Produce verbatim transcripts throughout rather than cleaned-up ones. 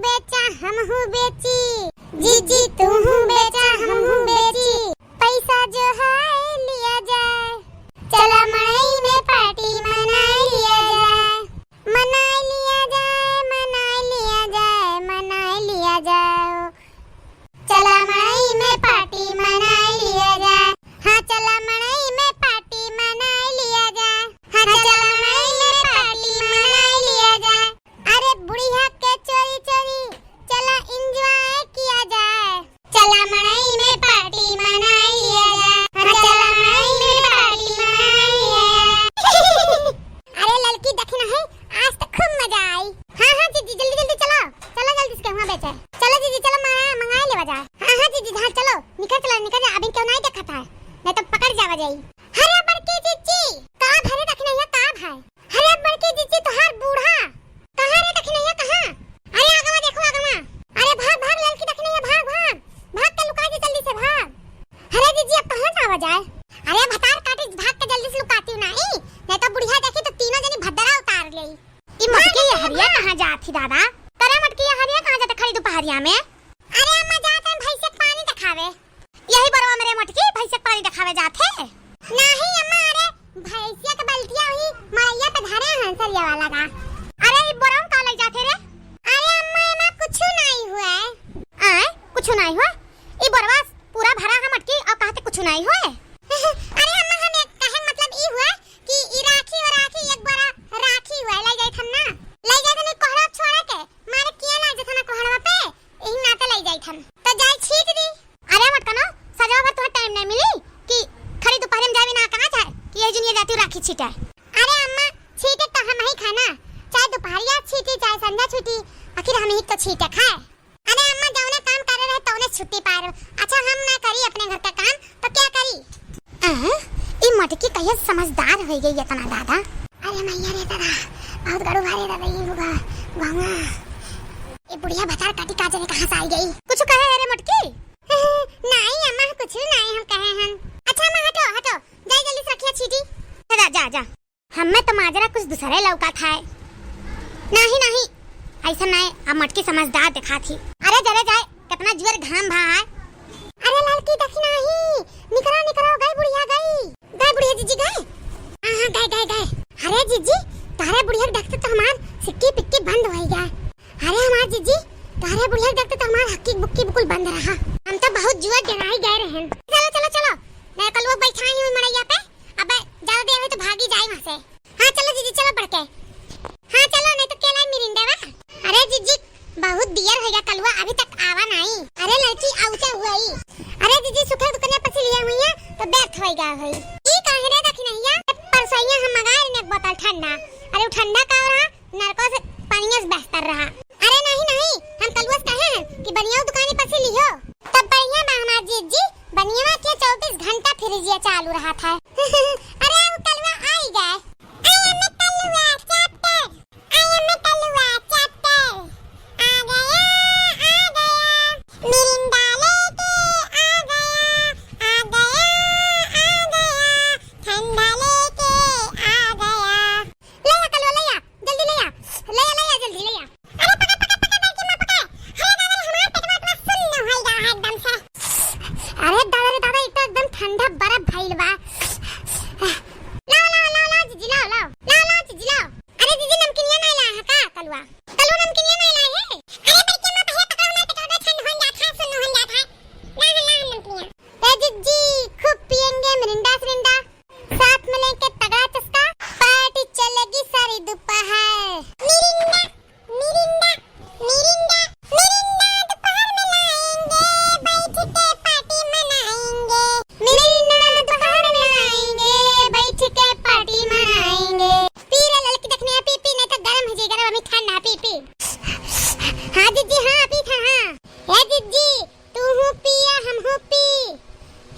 बेचा हमहू बेची, जीजी तूहू बेचा हमहू बेची, पैसा जो है लिया जाए, चला मड़ई में पार्टी मनाई लिया जाए, मनाई लिया जाए, मनाई लिया जाए, मनाई लिया जाए। चला मड़ई में पार्टी मनाई लिया जाए। हाँ, चला मड़ई में पार्टी मनाई लिया जाए। हाँ, चला मड़ई में पार्टी मनाई लिया जाए। अरे बुढ़िया के चोरी चोरी चला enjoy किया जाए। चला मड़ई में पार्टी मनाई लिया जाए। हाँ, चला मड़ई में पार्टी मनाई लिया जाए। अरे ललकी देखी ना है, आज तो खूब मजा आई। हाँ, हाँ, जीजी, जल्दी, जल्दी चलो। चलो, जल्दी से हुआँ बेचे। चलो, जीजी, चलो, माँ, मंगाए लेवा जाए। हाँ, हाँ, जीजी, हाँ, चलो। निकल, चलो, निकल जा, अभी क्यों नहीं देखा था? नहीं तो पकड़ जावा जाई। अरे, बड़की जीजी, का भरे दखिनैया, का भाई? अरे, बड़की जीजी, तोहार बूढ़ा। कहाँ रे दखिनैया, कहाँ? अरे, आगवा देखो, आगवा। अरे, भाग, भाग, ललकी दखिनैया, भाग, भाग। भाग के लुका जा जल्दी से, भाग। अरे, जीजी, अब कहाँ जावा जाए? अरे, भतार काटी, भाग के जल्दी से लुकाती हूँ ना, ई। नहीं तो बुढ़िया देखी तो तीनों जनी भद्दरा उतार लेई। ई मोटकी यहरिया कहाँ जात ही दादा? करे मोटकी यहरिया कहाँ जात खड़ी दुपहरिया में? अरे अम्मा जात है भैंसे के पानी देखावे। यही बोरवा में रे मोटकी भैंसे के पानी देखावे जात है? नहीं अम्मा, अरे भैंसिया के बल्टिया वही मड़ैया पे धरे हैं सरिया वाला का। अरे ई बोरवा का लई जात है रे? अरे अम्मा एमा कुछ नहीं हुआ है। आय, कुछ नहीं हुआ? ई बोरवा पूरा भरा है मोटकी और कहते कुछ नहीं हुआ है? अरे अम्मा हम एक कहे मतलब ई हुआ कि ई राखी और राखी एक बार राखी हुआ, लई जाइत हम ना, लई जाइत हम कोहड़ा छोड़ा के, मारे किया ना जतना कोहड़वा पे, यही नाते लई जाइत हम। तो जाई छीट दी। अरे मटकनो, सजवा भर तुम्हें टाइम नहीं मिली कि खड़ी दोपहर में जावे ना कहाँ जाए कि यही जुनिया जाती राखी छीटे। अरे अम्मा, छीटे तो हम ही खाना, चाहे दोपहरिया छीटी, चाहे संझा छीटी, आखिर हम ही तो छीटे खाए। अरे अम्मा, जौने काम करे रहे तौने छुट्टी पाए रहे। अच्छा, हम ना करी अपने घर का काम तो क्या करी? अहं, ई मटकी कहिया समझदार हो गई इतना दादा। अरे मैया रे दादा, बहुत गड़ू भारे दादा, ई हुआ गंगा। ई बुढ़िया भतार काटी का जाने कहाँ से आई गई। कुछ कहे अरे मटकी? नहीं अम्मा, कुछ नहीं हम कहे हन। अच्छा अम्मा, हटो, हटो, जाई जल्दी से रखिया छीटी। जा, जा, जा। हमें तो माजरा कुछ दूसरे लौका था। नहीं, नहीं, ऐसा नहीं, अब मटकी समझदार दिखा थी। अरे जरे जाए, कितना जोर घाम भा है। अरे ललकी देखी नहीं, निकरा, निकरा, गई बुढ़िया, गई। गई बुढ़िया जीजी, गई। हाँ, हाँ, गई, गई, गई। अरे जीजी, तारे बुढ़िया के देखते तो हमार सिक्की पिक्की बंद हो गया। अरे हमार जीजी, तारे बुढ़िया के देखते तो हमार हक्की बुक्की बिल्कुल बंद रहा। हम तो बहुत जुआ जनाई गए रहन। चलो, चलो, चलो, मैं कलुआ बैठा ही हूँ मड़ैया पे। अबे, ज्यादा देर होई तो भागी जाई वहाँ से। हाँ, चलो जीजी, चलो बढ़ के। हाँ, चलो, नहीं तो केला मिरिंडा बा। अरे जीजी, बहुत देर होई गया, कलुआ अभी तक आवा नहीं। अरे लड़की, आउचा हुआ ही। अरे जीजी, सुखल दुकनिया पर से लिया हुई है, तो व्यर्थ होई गया होई। ई काहे रे दखिनैया? परसैया हम मंगाए रहन एक बोतल ठंडा। अरे वो ठंडा का रहा? नलको से पनिया से बेहतर रहा। अरे नहीं, नहीं, हम कलुआ से कहे हैं कि बनिया दुकानी पर से लियो। तब बढ़िया बा हमार जीजी, बनिया के चौबीस घंटा फ्रिजिया चालू रहा था। अरे वो कलुआ आई गए। I am a कलुआ chapter, I am a कलुआ chapter। आ गया, आ गया, मिरिंडा लेके आ गया, आ गया, आ गया, ठंडा लेके आ गया। ले आ कलुआ, ले आ, जल्दी ले आ, ले आ, ले आ, जल्दी ले आ। अरे पकड़, पकड़, पकड़, पकड़, पकड़। अरे दादा रे, हमार पेटवा इतना सुन्न होई गया है एकदम से। अरे दादा रे दादा, ई तो एकदम ठंडा बर्फ भइल बा। लाओ, लाओ, लाओ, लाओ, जीजी, लाओ, लाओ, लाओ, लाओ, जीजी, लाओ। अरे जीजी, नमकीनिया नहीं लाए हैं का कलुआ? कलुआ नमकीनिया नहीं लाए हैं? अरे बड़की अम्मा, पहले पकड़ो, हमार पेटवा ठंड हो जात है, सुन्न हो जात है। ला, ला, ला, नमकीनिया। ए जीजी, खूब पिएंगे मिरिंडा सिरिंडा। साथ में लेके तगड़ा चस्का, पार्टी चलेगी सारी दोपहर। मिरिंडा, मिरिंडा, मिरिंडा, मिरिंडा दोपहर में लाएंगे, बैठ के पार्टी मनाएंगे। मिरिंडा दोपहर में लाएंगे, बैठ के पार्टी मनाएंगे। पी रे ललकी दखिनैया, पी, पी, नहीं तो गरम हो जाएगा, गरम अभी ठंडा, पी, पी। हाँ जीजी, हाँ, पी था, हाँ। ए जीजी, तू हूँ पिया, हम हूँ पी।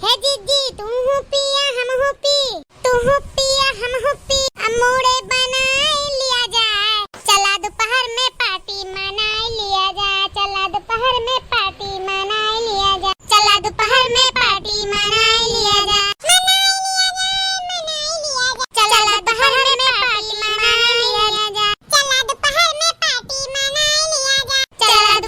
हे जीजी, तू हूँ पिया, हम हूँ पी। तू हूँ पिया, हम हूँ पी। अब मूड़े बनाए लिया जाए। चला दोपहर में पार्टी मनाए लिया जाए। चला दोपहर में पार्टी मनाए लिया जाए। चला दोपहर में पार्टी मनाए लिया जाए। मनाए लिया जाए, मनाए लिया जाए। चला दोपहर में पार्टी मनाए लिया जाए। चला दोपहर में पार्टी मनाए लिया जाए। चला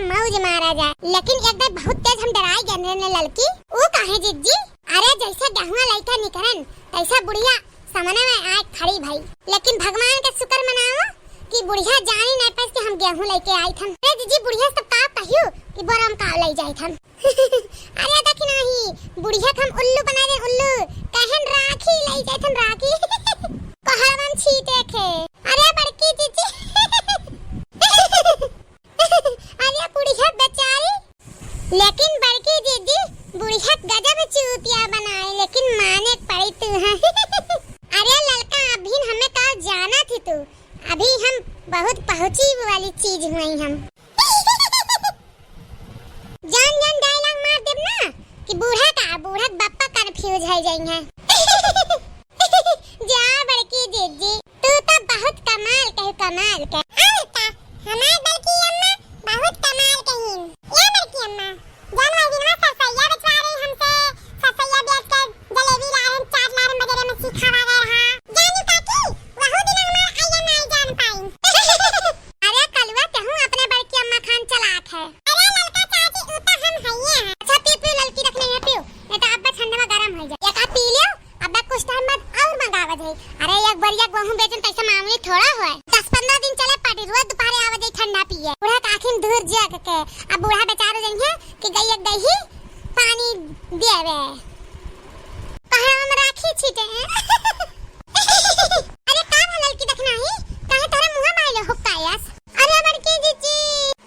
मौज मारा जाए। लेकिन एक दाई बहुत तेज हम डराई गए रहन ललकी। ऊ काहे जीजी? अरे जैसे गेहुआ लइके निकरन, तैसे बुढ़िया सामने में आए खड़ी भई। लेकिन भगवान का शुक्र मनाओ कि बुढ़िया जानी नहीं पाइस कि हम गेहूं लइके आइत हन। अरे जीजी, बुढ़िया सब का कहियो कि बोरा में का लइ जाइत हन। अरे देखी नाही, बुढ़िया के हम उल्लू बना दे, उल्लू। कहन राखी लइ जाइत हन, राखी। कहरवन छीटे खे। अरे बड़की जीजी। अरे बुढ़िया बेचारी। लेकिन बड़की जीजी, बुढ़िया गजब चूतिया बनाए, लेकिन माने पड़ी तू है। अरे ललका, अभी हमें का जाना थी तू, अभी हम बहुत पहुंची वाली चीज हुई हम। जान जान dialogue मार देब ना कि बूढ़ा का, बूढ़ा के बप्पा confuse है जाई है। जा बड़की जीजी, तू तो बहुत कमाल के, कमाल के। हाँ बेटा, हमार बड़की अम्मा बहुत कमाल के हीं। या बड़की अम्मा, जौन वही दिनवा सरसैया बेचवा रही हमसे, सरसैया बेच के जलेबी ला रहे, चाट ला रहे, बजारे में सीखा वगैरह। जानी काकी, वहू दिन हमार आइया नाई जान पाई। अरे कलुआ, तेहू अपने बड़की अम्मा खान चलाक है। अरे ललका चाची, ऊ तो हम हइये हैं। अच्छा पी, पी ललकी रख नहीं है, पीऊ। नहीं तो अब ठंड में गरम हो जाए। एक आध पी लियो, अब कुछ time बाद और मंगावा जाए। अरे एक बोरिया गेहूं बेचन तैसे मामूली थोड़ा होए। दस पन्द्रह दिन चले party, रोज दोपहरे आवा जाए ठंडा पिए। बूढ़ा का आँखिन धूर जग के, अब बूढ़ा बेचारू जइहे कि गई एक दही पानी देवे। कहाँ हम राखी छीटे हैं? अरे का भा ललकी देखना ही? काहे तोहरे मुँह में आइले हुक्का आयस? अरे बड़की जीजी,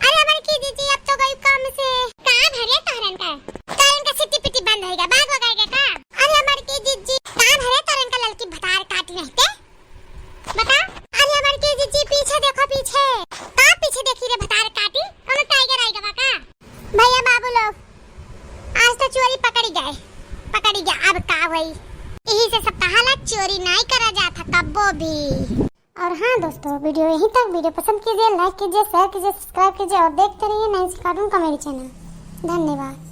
अरे बड़की जीजी, अब तो गई काम से। का भरे तोहरन का? तोहरन का सिट्टी पिट्टी बंद होइगा, भाग वगाएगा का? अरे बड़की जीजी, का भरे तोहरन का ललकी भतार काटी रहते? बता। अरे बड़की जीजी, पीछे देखो, पीछे। का पीछे देखी रे भतार काटी? कौनो tiger आइगा बा का? भैया बाबू लोग, आज तो चोरी पकड़ी गए, पकड़ी गया, अब का होई? यही से सब कहाला चोरी नाई करा जात है कब्बो भी। और हाँ दोस्तों, video यहीं तक। Video पसंद कीजिए, like कीजिए, share कीजिए, subscribe कीजिए और देखते रहिए Nancy Cartoon Comedy channel। धन्यवाद।